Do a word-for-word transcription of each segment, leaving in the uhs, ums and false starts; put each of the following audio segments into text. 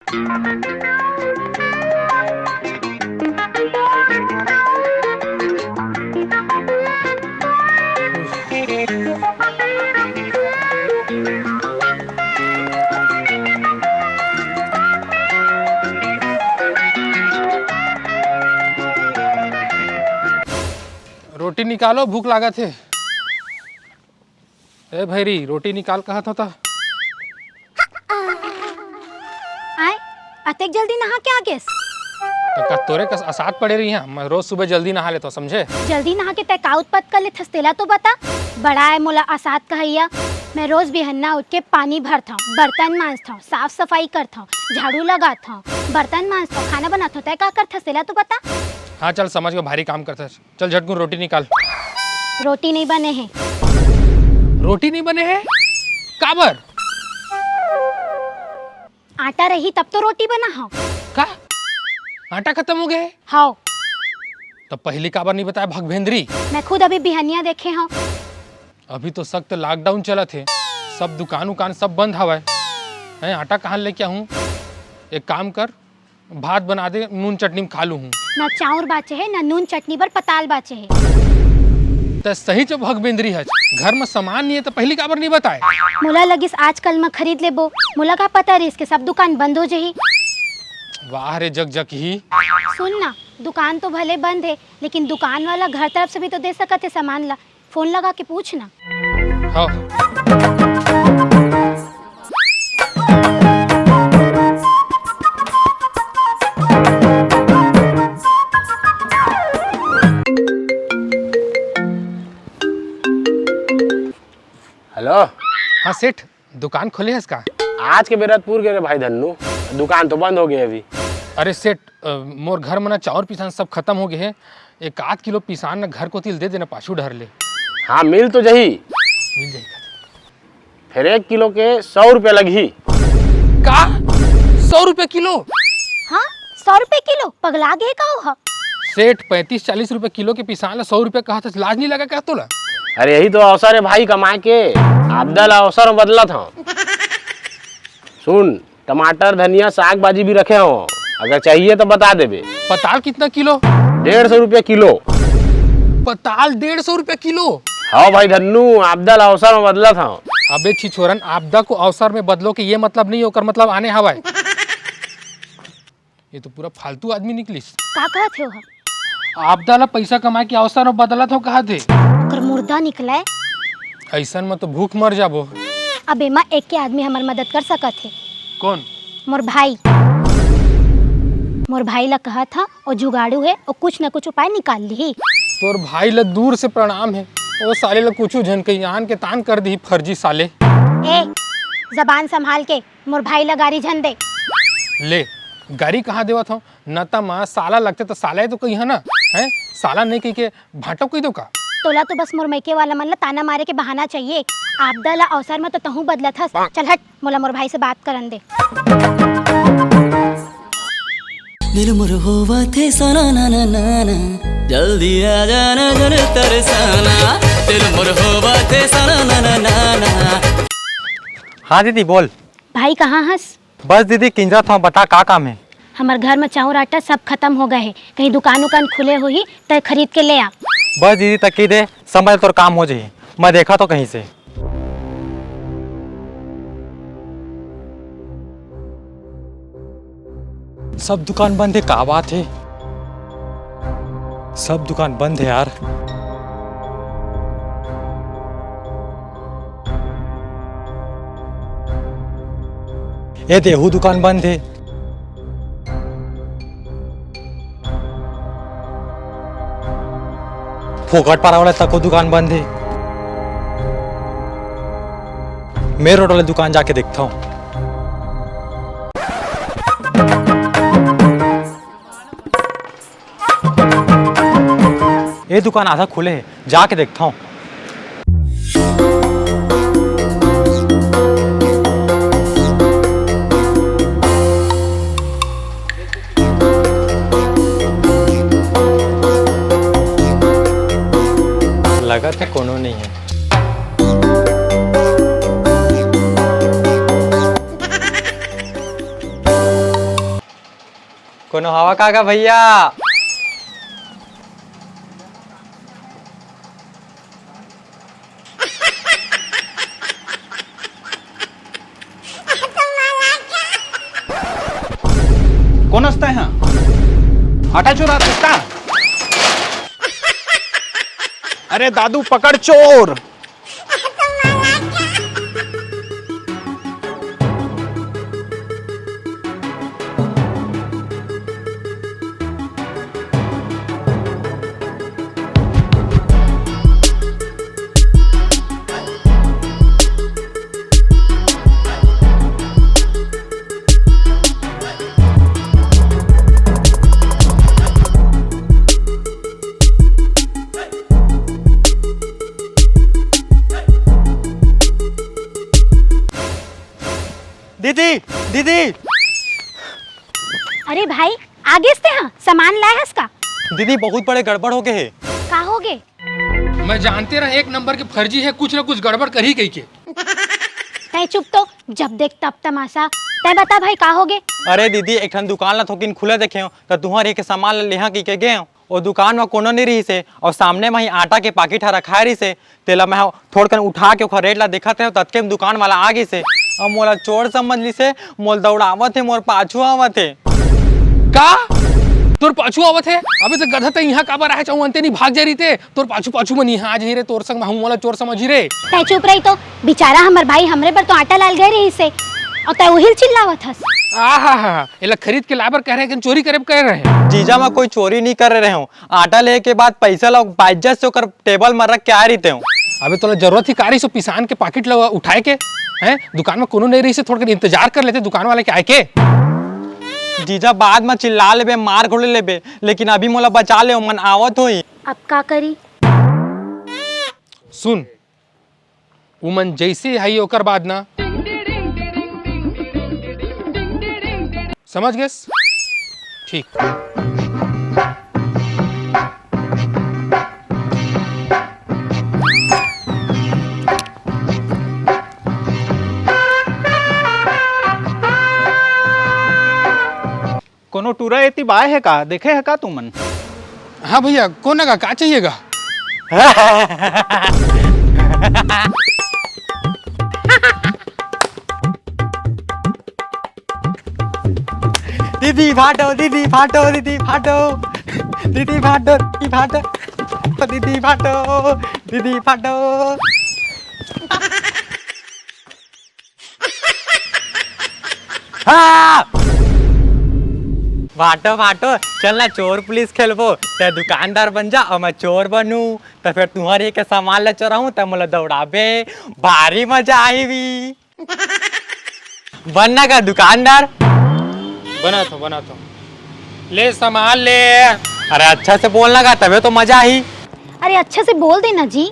रोटी निकालो, भूख लागत हे। ए भैरी, रोटी निकाल, कहत हों त। आय, अतेक जल्दी नहा के आ गेस? त का तोरे कस असात पड़े रही हँव? मैं रोज सुबह जल्दी नहा लेथों, समझे? जल्दी नहा के तैं का उत्पात कर लेथस, तेला तो बता। बड़ा आय मोला असात कहइया। मैं रोज बिहन्ना उठ के पानी भरथों, बर्तन मांजथों, साफ सफाई करथों, झाड़ू लगाथों, बर्तन मांजथों, खाना बनाथों, तैं का करथस, तेला तो बता। हाँ, चल, समझ गेंव, भारी काम करथस। चल, झटकुन रोटी निकाल। रोटी नइ बने हे। रोटी नइ बने हे? काबर? आटा रही तब तो रोटी बनाहूँ। का? आटा खतम हो गे हे? हव। त पहिली काबर नइ बताय, भगभेंदरी? मैं खुद अभी बिहनिया देखे हँव। अभी तो सख्त lockdown चलत हे, सब दुकान उकान सब बंद हवय। हैं, आटा कहाँ लेके आहूँ? एक काम कर, भात बना दे, नून चटनी म खा लूहूँ। ना चाउर बाचे हे, ना नून चटनी बर पताल बाचे हे। त सही च भगबेंदरी हच, घर म सामान नइ हे त पहिली काबर नइ बताय? मोला लगिस आजकल म खरीद लेबो, मोला का पता रहिस के सब दुकान बंद हो जही। वाह रे जकजकही। सुन ना, दुकान तो भले बंद हे, लेकिन दुकान वाला घर तरफ से भी तो दे सकत हे सामान ला। फोन लगा के पूछ ना। हाँ। हेलो। हाँ सेठ, दुकान खोले हस का? आज के बेरा त पुर गे रे भाई धन्नू, दुकान तो बंद हो गे अभी। अरे सेठ, अ, मोर घर म ना चाउर पिसान सब खतम हो गे हे, एक आध किलो पिसान ना घर कोती ल दे देना, पाछू डहर ले। हाँ, मिल तो जही। मिल जाही का? फेर एक किलो के सौ रुपया लगही। का? सौ रुपया किलो? हाँ, सौ रुपया किलो? पगला गे का ओह? सेठ, पैंतीस चालीस रुपया किलो के पिसान ला सौ रुपया कहत हस, लाज नइ लगा का तोला? अरे, यही तो अवसर हे भाई कमाए के, आपदा ला अवसर म बदलत हँव। सुन, टमाटर, धनिया, साग भाजी भी रखे हँव, अगर चाहिए त बता देबे। पताल कितना किलो? डेढ़ सौ रुपया किलो। पताल डेढ़ सौ रुपया किलो? हव भाई धन्नू, आपदा ला अवसर म बदलत हँव। अबे छिछोरन, आपदा को अवसर में बदलो के ये मतलब नहीं, ओकर मतलब आने हवय। ये तो पूरा फालतू आदमी निकलिस। का कहत हे ओह? आपदा ला पैसा कमाए के अवसर म बदलत हँव कहत हे। ओकर मुर्दा निकलय। अइसन म तो भूख मर जाबो। अब एमा एके आदमी हमर मदद कर सकत हे। कोन? मोर भाई। मोर भाई ला कहत हँव, ओ जुगाड़ू हे, ओ कुछ न कुछ उपाय निकाल लिही। तोर भाई ला दूर से प्रणाम हे, ओ साले ला कुछू झन कही, आन के तान कर दिही फर्जी साले। ए, जबान संभाल के। मोर भाई ला गारी झन दे। ले, गारी कहाँ देवत हँव? नता म साला लगथे त साला ही तो कहिहँव ना, हैं? साला नइ कहिके भाँटो कहि देवँ का? तोला तो बस मोर मइके वाला मन ला ताना मारे के बहाना चाहिए। आपदा ला अवसर म तो तहूँ बदलत हस। चल हट, मोला मोर भाई से बात करन दे। दिल मोर होवत हे सना ना ना ना ना, जल्दी आ जाना जन तरसाना। दिल मोर होवत हे सना ना ना ना ना। हाँ दीदी, बोल। भाई, कहाँ हस? बस दीदी, किंजरत हँव, बता का काम हे? हमर घर म चाउर आटा सब खतम हो गे हे, कहीं दुकान उकान खुले होही त खरीद के ले आ। बस दीदी, तकी दे, समय तोर काम हो जही, मैं देखत हँव कहीं से। सब दुकान बंद हे, का बात हे? सब दुकान बंद हे यार। ए दे, एहू दुकान बंद हे। फोकट पारा वाला तको दुकान बंद हे। मेन रोड वाले दुकान जाके देखथँव। ए दुकान आधा खुले हे, जाके देखथँव। लगत हे कोनो नइ हे। कोनो हवा का गा भैया? कोन हस तैं हा? आटा चोराथस का? अरे दादू, पकड़ चोर। दीदी, दीदी। अरे भाई, आ गेस तैं हा? सामान लाए हस का? दीदी, बहुत बड़े गड़बड़ हो गे हे। का हो गे? मैं जानते रहे एक नंबर के फर्जी हे, कुछ ना कुछ गड़बड़ करही कहिके। तैं चुप तो, जब देख तब तमाशा। तैं बता भाई, का हो गे? अरे दीदी, एक ठन दुकान ला थोकिन खुला देखे हों, त तुंहर एक सामान ला लेहा कहिके गे हों। ओ दुकान म कोनो नइ रिहिस हे, अउ सामने म ही आटा के पाकिट ह रखाय रिहिस हे। तेला मैं ह थोड़कन उठा के ओखर रेट ला देखत रहेंव, ततके म दुकान वाला आ गिस हे। अब मोला चोर समझ लिस हे, मोला दौड़ावत हे, मोर पाछू आवत हे। का? तोर पाछू आवत हे? अबे त गधा, तैं इहाँ काबर आए हस? अउ अंते नइ भाग जाय रहिते। तोर पाछू पाछू मन इहाँ आ जाही रे, तोर संग म हमू मन ला चोर समझही रे। तैं चुप रही तो, बिचारा हमर भाई हमरे बर तो आटा लाय ल गे रिहिस हे, अउ तैं उही ल चिल्लावत हस। आहा हा, एला खरीद के लाय बर कहे रहे कि चोरी करे बर कहे रहे? जीजा, मैं कोई चोरी नइ करे रहेंव। आटा लेहे के बाद पइसा ला बाइज्जत से ओकर टेबल म रख के आय रहितेंव। अबे तोला जरूरत ही का रहिस ओ पिसान के पाकिट ला उठाय के? हैं? दुकान म कोनो नइ रहिस हे, थोड़कन इंतजार कर लेते दुकान वाले के आय के। जीजा, बाद म चिल्ला लेबे, मार घलो लेबे, लेकिन अभी मोला बचा ले, ओमन आवत होही। अब का करी? सुन, उमन जइसे आही ओकर बाद ना, समझ गेस? ठीक। कोनो टूरा एती बाय हे का? देखे हे का तुमन? हाँ भैया, कोन गा, का चाहिए गा? दीदी फाटो, दीदी फाटो, दीदी फाटो, दीदी फाटो, दीदी फाटो, दीदी फाटो, दीदी फाटो। हाँ! फाटो, फाटो, चल ना चोर पुलिस खेलबो। तैं दुकानदार बन जा अउ मैं चोर बनूं, त फेर तुंहर एक सामान ला चोराहूं, त मोला दौड़ाबे, भारी मजा आही भी। बन ना गा दुकानदार। बनात हों, बनात हों। ले सामान ले। अरे अच्छा से बोल ना गा, तभे तो मजा आही। अरे अच्छा से बोल दे ना जी।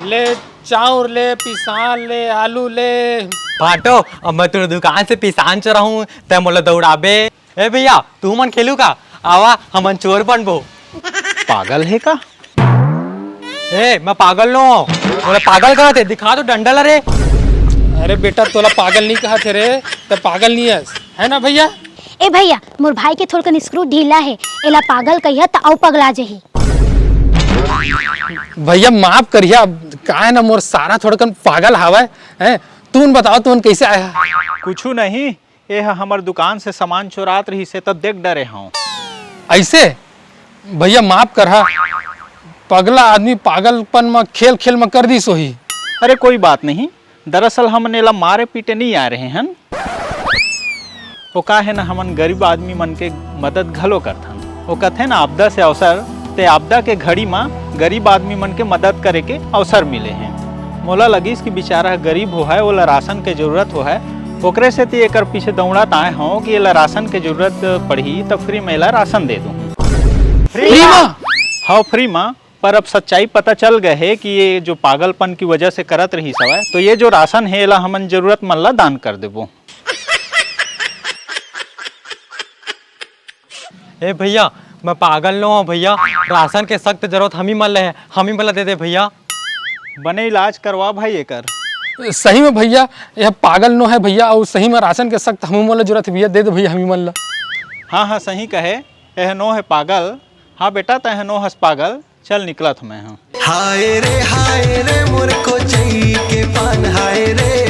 ले चाउर ले, पिसान ले, आलू ले। फाटो, अब मैं तोर दुकान से पिसान चोराहूं, तैं मोला दौड़ाबे। ए भैया, तुमन खेलू का? आवा, हमन चोर बनबो। पागल हे का? ए, मैं पागल नोहंव। मोला पागल कहत हे, दिखा तो डंडा ला रे। अरे बेटा, तोला पागल नइ कहत हे रे, तैं पागल नइ हस, है ना भैया? ए भैया, मोर भाई के थोड़कन स्क्रू ढीला हे, एला पागल कहिया त अउ पगला जाही। भैया माफ करिहा, का हे ना मोर सारा थोड़कन पागल हावय, हैं? तुमन बताओ, तुमन कइसे आय हा? कुछू नहीं, ए ह हमर दुकान से सामान चोरात रहिस हे, त देख डरे हंव। अइसे? भैया माफ करहा, पगला आदमी पागलपन म खेल खेल म कर दिस होही। अरे कोई बात नहीं, दरअसल हमन एला मारे पीटे नइ आय रहे हन। ओ का हे ना, हमन गरीब आदमी मन के मदद घलो करथन। ओ कथे ना, आपदा से अवसर, ते आपदा के घड़ी म गरीब आदमी मन के मदद करे के अवसर मिले हे। मोला लगिस कि बिचारा ह गरीब होहय, ओला राशन के जरूरत होहय, ओकरे सेती एकर पीछे दौड़त आए हंव कि एला राशन के जरूरत पड़ही, त फ्री म एला राशन दे दूं। फ्री म? हव, फ्री म। पर अब सच्चाई पता चल गए हे कि ये जो पागलपन की वजह से करत रहिस हवय, तो ये जो राशन हे, एला हमन जरूरतमंद ला दान कर देबो। ए भैया, मैं पागल नोहंव भैया, राशन के सख्त जरूरत हमी मन ल हे, हमी मन ल दे दे भैया। बने इलाज करवा भाई एकर। सही में भैया, यह पागल नोहे भैया, अउ सही में राशन के सख्त हमू मन ल जरूरत हे भैया, दे दे भैया हमी मन ल। हाँ हाँ, सही कहे, एह नो हे पागल। हाँ बेटा, तैं ह नो हस पागल, चल निकलत हँव मैं ह। हाय रे हाय रे मोर कोचई के पान, हाय रे